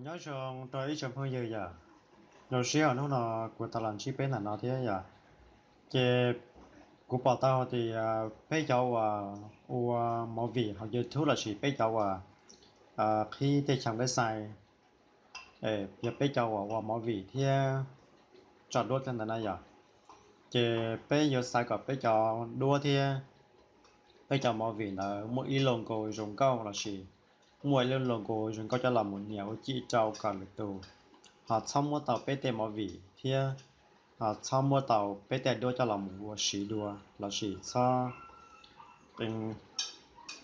Nyob zoo rau ib tsoom phooj ywg yom, zoo siab uas hnub no kuv tau los ntsib peb ntawm no thiab yom. Ces kuv pom tau hais tias peb cov uas ua movie hauv YouTube lossis peb cov uas qhib tej chaw website, yog peb cov uas ua movie thiab tso duab tej ntawd na yom. Ces peb yuav xav kom peb cov duab thiab peb cov movie ntawd muaj ib logo zoo nkauj lossis muaj ib lub logo zoo nkauj coj los mus nias ua cim rau kom lwm tus ho txhob muab tau peb tej movie thiab ho txhob muab tau peb tej duab coj los mus ua siv dua lossis txhob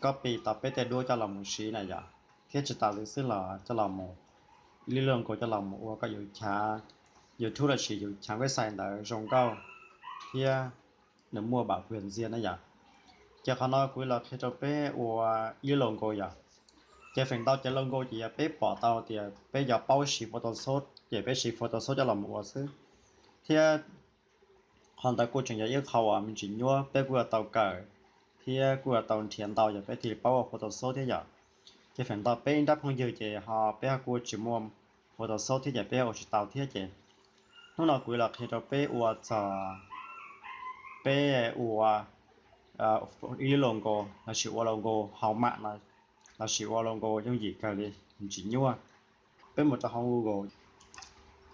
copy tau peb tej duab coj los mus siv na yom. Thiab tsis tas li xwb los coj los mus ib lub logo coj los mus ua kom yus chav YouTube lossis yus chav website ntawd zoo nkauj thiab nws muaj bảo quyền riêng na yom. Ces qhov no kuv los qhia rau peb ua ib lub logo yom. Ces feem ntau cov logo ces yog peb pom tau tias peb cov paub siv Photoshop ces peb siv Photoshop coj los mus ua xwb. Thiab qhov ntawd kuj tseem yog ib qho uas me ntsis nyuaj, peb kuj yuav tau kawm thiab kuj yuav tau nrhiav ntau yog peb thiaj li paub ua Photoshop thiab yom. Ces feem ntau peb ib nrab phooj ywg ces ho peb ho kuj tsis muaj Photoshop thiab ces peb ua tsis tau thiab ces hnub no kuv los qhia rau peb ua txog peb ua ib lub logo lossis ua logo hauv mam no lossis ua logo yooj yim kawg li, tsis nyuaj. Peb mus rau hauv Google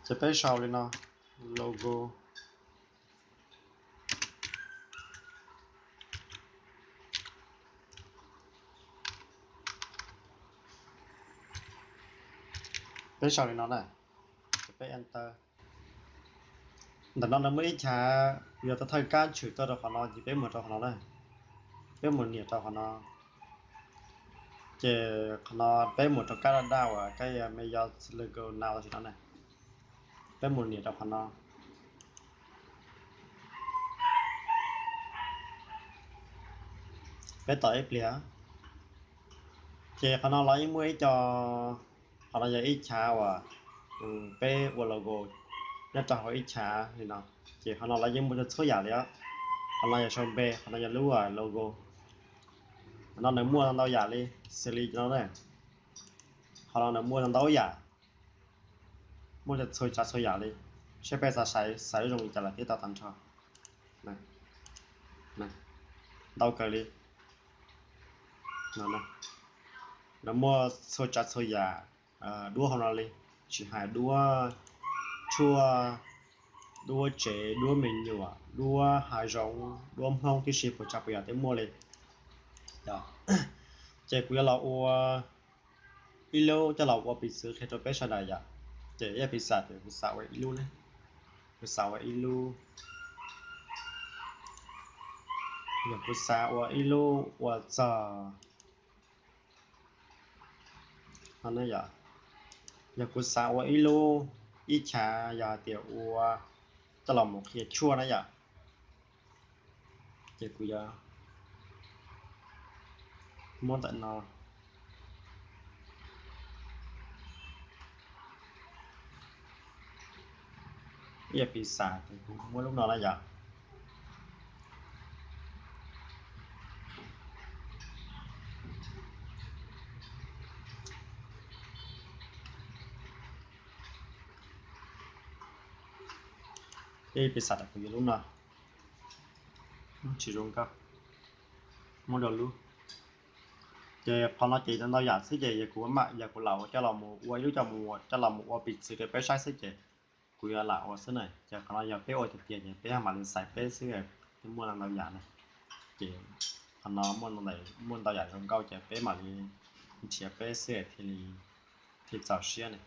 ces peb sau li no, logo. Peb sau li no na, ces peb enter. Ntawm no nws muaj ib chav yog tau thawj kab tshwm tuaj rau qhov no ces peb mus rau qhov no na. Peb mus nias rau qhov no. Ces qhov no peb mus rau kab daj daj uas kab yog me yog logo now tam sim no na. Peb mus nias rau qhov no. Peb tos ib pliag. Ces qhov no los yeej muaj ib co, qhov no yog ib chav uas peb ua logo nyob rau hauv ib chav li no. Ces qhov no los yeej muaj txhua yam li os. Qhov no yog sau npe, qhov no yog lub logo. Qhov no nws muaj ntau yam li, xws li no, qhov no nws muaj ntau yam, muaj txhua tsav txhua yam li. Saib peb xav xaiv lub zoo li cas los tib tau tag nrho. Ntau kawg li. Nws muaj txhua tsav txhua yam duab hauv no li, tsis hais duab tshuaj, duab tsev, duab me nyuam, duab hav zoov, duab Hmoob tib si, puas tsav puas yam twb muaj li. Ces kuv yuav los ua ib lub coj los ua piv txwv qhia rau peb sawv daws yom. Ces ib yam piv xam ces kuv xav ua ib lub ne, kuv xav ua ib lub, yog kuv xav ua ib lub ua txog, yog kuv xav ua ib lub, ib chav yog hais tias ua coj los mus qhia tshuaj na yom. Ces kuv yuav muab ntawm no, ib yam piv xam ces kuv muab lub no na yom. Ib piv xam kuv yuav lub no, tsis zoo nkauj, muab dua lub. Ces qhov no ces ntau yam xwb ces yog kuv mam, yog kuv lam ua coj los ua ib lub coj los mus ua piv txwv rau peb saib xwb ces kuv yuav lam ua xwb na. Ces qhov no yog peb ua tiag tiag ces peb mam li xaiv peb xwb, twb muaj ntau yam na. Ces qhov no muaj ntau yam zoo nkauj ces peb mam li nrhiav peb xwb thiaj li, thiaj txaus siab na.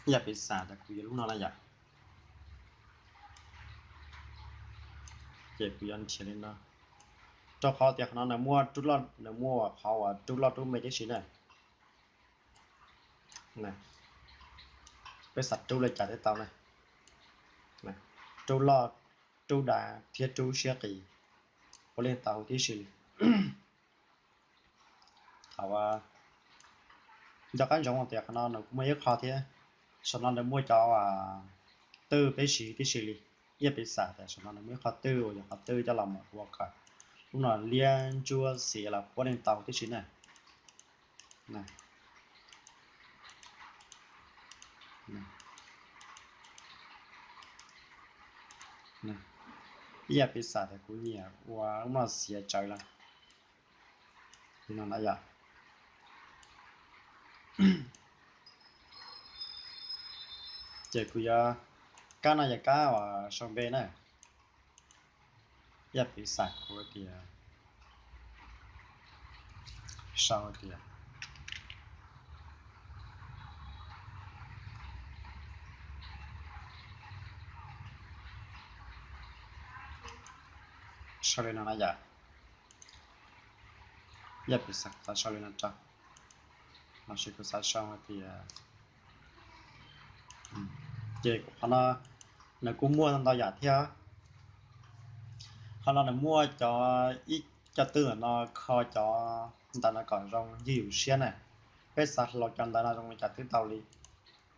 Ib yam piv xam tas kuv yuav lub no na yom. Ces kuv yuav nrhiav li no, rau qhov tias qhov no nws muaj rub loj, nws muaj qhov uas rub loj rub me tib si na. Peb xav rub li cas thiaj tau na. Rub loj, rub dav thiab rub siab qis, puav leej tau huv tib si li. Thaum nco qab ntsoov hais tias qhov no nws kuj muaj ib qho thiab, saum no nws muaj cov twj peb siv tib si li. Ib yam piv xam tias saum no nws muaj ib qho twj uas yog qhov twj coj los mus ua kom Lub no liab ntsuab xiav los puab leej tau tib si na. Ib yam piv xam tias kuv nyiam ua lub no xiav tsawv lawm. Li no na yom. Ces kuv yuav, kab no yog kab uas sau npe na. Ib yam piv xam kuv tias, sau tias, sau li no na yom. Ib yam piv xam kuv xav sau li no rau, los sis kuv xav sau hais tias, ces qhov no nws kuj muaj ntau yam thiab. Qhov no nws muaj cov, ib co twj ntawm no kho cov ntawv no kom zoo ywj yus siab na. Peb xav hloov cov ntawv no zoo li cas twb tau li.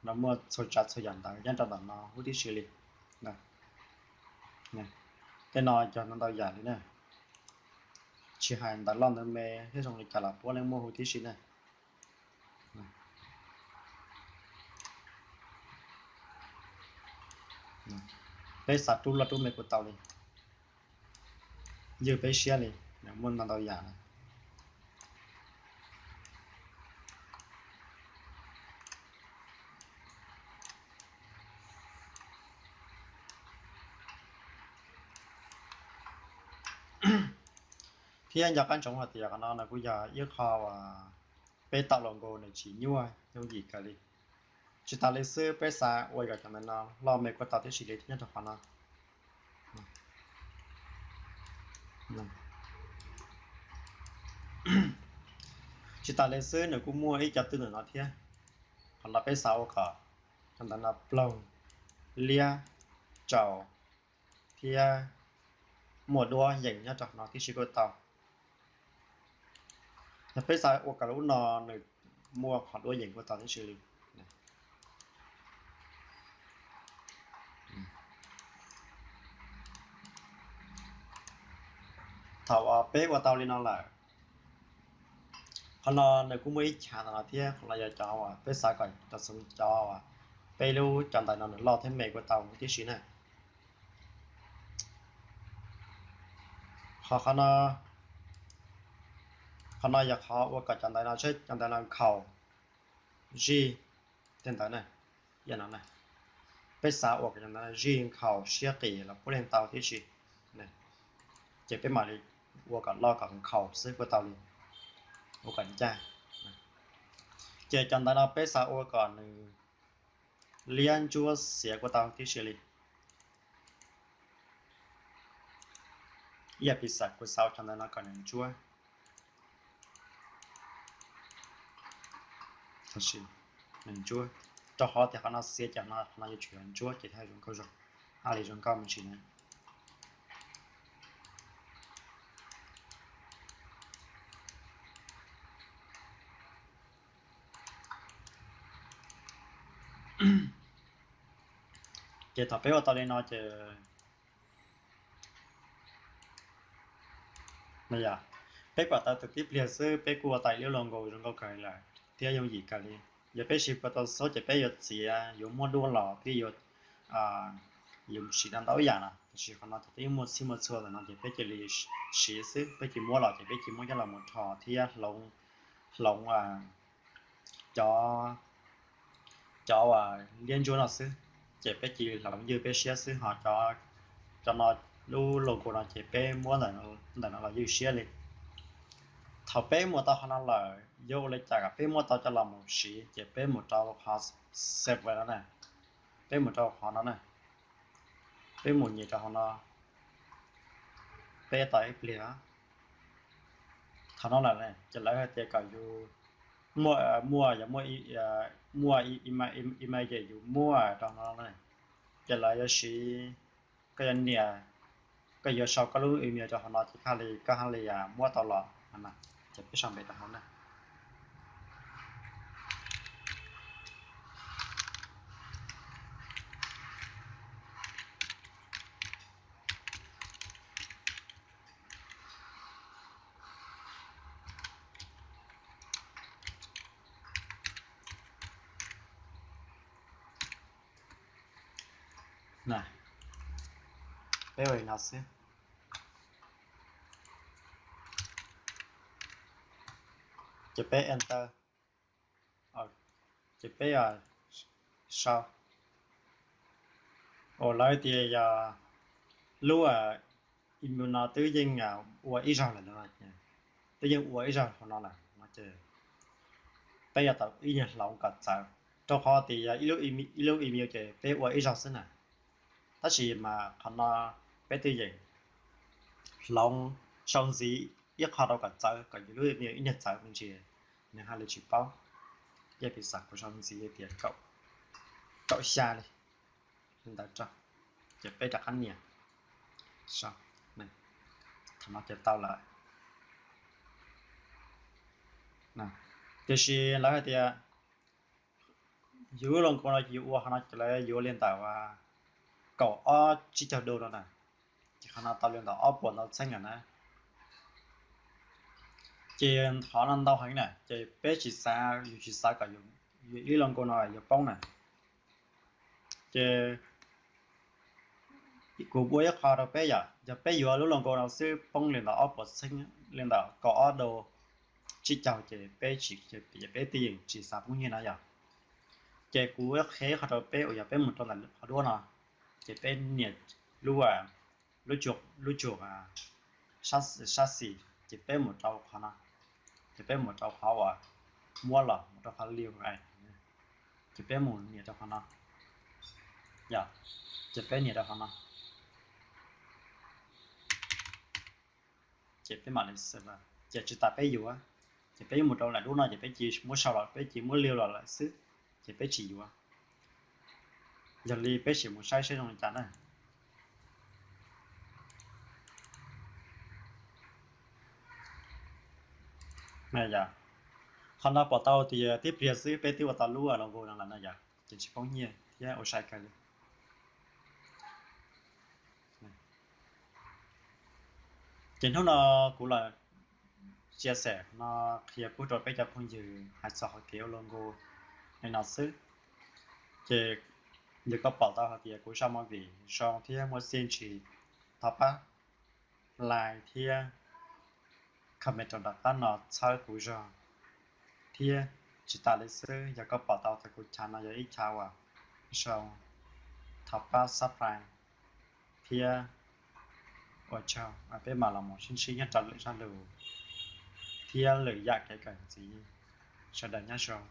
No muaj txhua tsav txhua yam ntawv nyob rau ntawm no huv tib si li. Tej no cov ntau ntau yam li na. Tsis hais ntawv loj ntawv me thiab zoo li cas los puav leej muaj huv tib si na. Peb xav rub loj rub me kuj tau li, ywj peb siab li, muaj ntau ntau yam na. Thiab nco qab ntsoov hais tias qhov no nws kuj yog ib qho uas peb tau logo nws tsis nyuaj, yooj yim kawg li. Tsis tas li xwb, peb xav ua kom cov ntawv no loj me kuj tau tib si li thiab nyob rau qhov no. Tsis tas li xwb, nws kuj muaj ib co twj ntawm no thiab. Qhov no peb xav ua kom cov ntawv no ploog, liab, tsaus thiab muaj duab yees nyob rau qhov no tib si kuj tau. Yog peb xav ua kom lub no nws muaj qhov duab yees kuj tau tib si li. Thaum uas peb ua tau li no lawm, qhov no nws kuj muaj ib chav ntawm no thiab, qhov no yog cov uas peb xav kom cov xov, cov uas peb lub cov ntawv no nws loj thiab me kuj tau tib si na. Qhov, qhov no, qhov no yog qhov ua kom cov ntawv no, cov ntawv no nkhaus zij tej ntawd na. Yam no na, peb xav ua kom cov ntawv no zij nkhaus siab qis los puav leej tau tib si. Ces peb mam li ua kom loj kom nkhaus xwb kuj tau li, ua kom ncaj. Ces cov ntawv no peb xav ua kom nws liab ntsuab xiav kuj tau tib si li. Ib yam piv xam kuv xav ua cov ntawv no kom nws ntsuab, nws ntsuab, rau qhov tias qhov no xiav ces qhov no yuav tsum yog ntsuab ces thiaj zoo nkauj zoo, a li zoo nkauj me ntsis na. Ces thaum peb ua tau li no ces, yog peb pam tau tau tib pliag xwb peb kuj ua tau ib lub logo zoo nkauj kawg lawm thiab yooj yim kawg li. Yog peb siv Photoshop ces peb yuav txiav, yuav muab duab los thiab yuav, yuav siv tau ntau yam na, tiam sis qhov no ces peb muaj txhij muaj txhua ntawm no ces peb cia li siv xwb, peb cia li muab los ces peb cia li muab coj los mus rho thiab hloov, hloov cov, cov uas liab ntsuab no xwb, ces peb cia li hloov ywj peb siab xwb ho cov, cov no, lub logo no ces peb muab ntawm no los ywj siab li. Thaum peb muab tau qhov no lawm yuav ua li cas kom peb muab tau coj los mus siv ces peb mus rau qhov server no na, peb mus rau qhov no na, peb mus nyem rau qhov no, peb tos ib pliag. Thaum no lawm ces lawv hais tias kom yus muaj, muaj, yog muaj, muaj email ces yus muab rau no na, ces lawv yuav siv, koj yuav nias, koj yuav sau koj lub email rau hauv no ces koj li, koj thiaj li muab tau los no na. Ces peb sau npe rau hauv na. Na, peb ua li no xwb. Ces peb enter, ces peb sau. Ua lawv tias yog lub email no twb yeej ua ib zaug lawm no, twb yeej ua ib zaug hauv no lawm no ces peb yuav tau ib nyuag hloov kom txawv, rau qhov tias yog ib lub email ces peb ua ib zaug xwb na. Tab sis mas qhov no peb twb yeem hloov sau ntxiv ib qho rau kom txawv, kom yus lub email ib nyuag txawv me ntsis, nws haj li tsis paub. Yog piv xam kuv sau ntxiv tias kaum xya li, li ntawd rau, ces peb rov qab nias. Thaum no ces tau lawm. Tiam sis lawv hais tias yus lub logo no ces yus ua qhov no ces lawv yuav li ntawm kaum ob tsib caug dollar no na, ces qhov no tau li ntawm ob puas ntau txheeb lawm na. Ces qhov no ntau heev na, ces peb tsis xav, yus tsis xav kom yus ib lub logo no yuav poob na. Ces kuv ua ib qho rau peb yom, yog peb yuav lub logo no xwb poob li ntawm ob puas txheeb, li ntawm kaum ob dollar tsib caug ces peb tsis, ces peb twb yeej tsis xav poob nyiaj no yom. Ces kuv qhia ib qho rau peb uas yog peb mus rau ntawm qhov duab no, ces peb nias lub, lub tsuas, lub tsuas sab xis, ces peb mus rau qhov no, ces peb mus rau qhov uas muab los mus rau qhov liu, ces peb mus nias rau qhov no, yog, ces peb nias rau qhov no, ces peb mam li, ces tsis tas peb yuav, ces peb yuav mus rau lawm lub no ces peb cia muab sau los, peb cia muab liu los lawm xwb, ces peb tsis yuav. Yog li peb sim mus saib seb zoo li cas na. Yog, qhov no pom tau tias tib pliag xwb peb twb ua tau lub logo no lawm no yom, ces tsis poob nyiaj thiab ua sai kawg li. Ces hnub no kuv los chia sẻ no, qhia pub rau peb cov phooj ywg hais txog qhov kev ua logo li no xwb. Ces yog koj pom tau hais tias kuv zaj movie zoo thiab muaj txiaj ntsig, thov pab like thiab comment rau nram qab no txhawb kuv zog. Thiab tsis tas li xwb, yog koj pom tau tias kuv chav no yog ib chav uas zoo, thov pab subscribe thiab ua tsaug, peb mam los mus sib ntsib nyob rau lwm zaj lus thiab lwm yam kev kawm ntxiv. Sawv daws nyob zoo.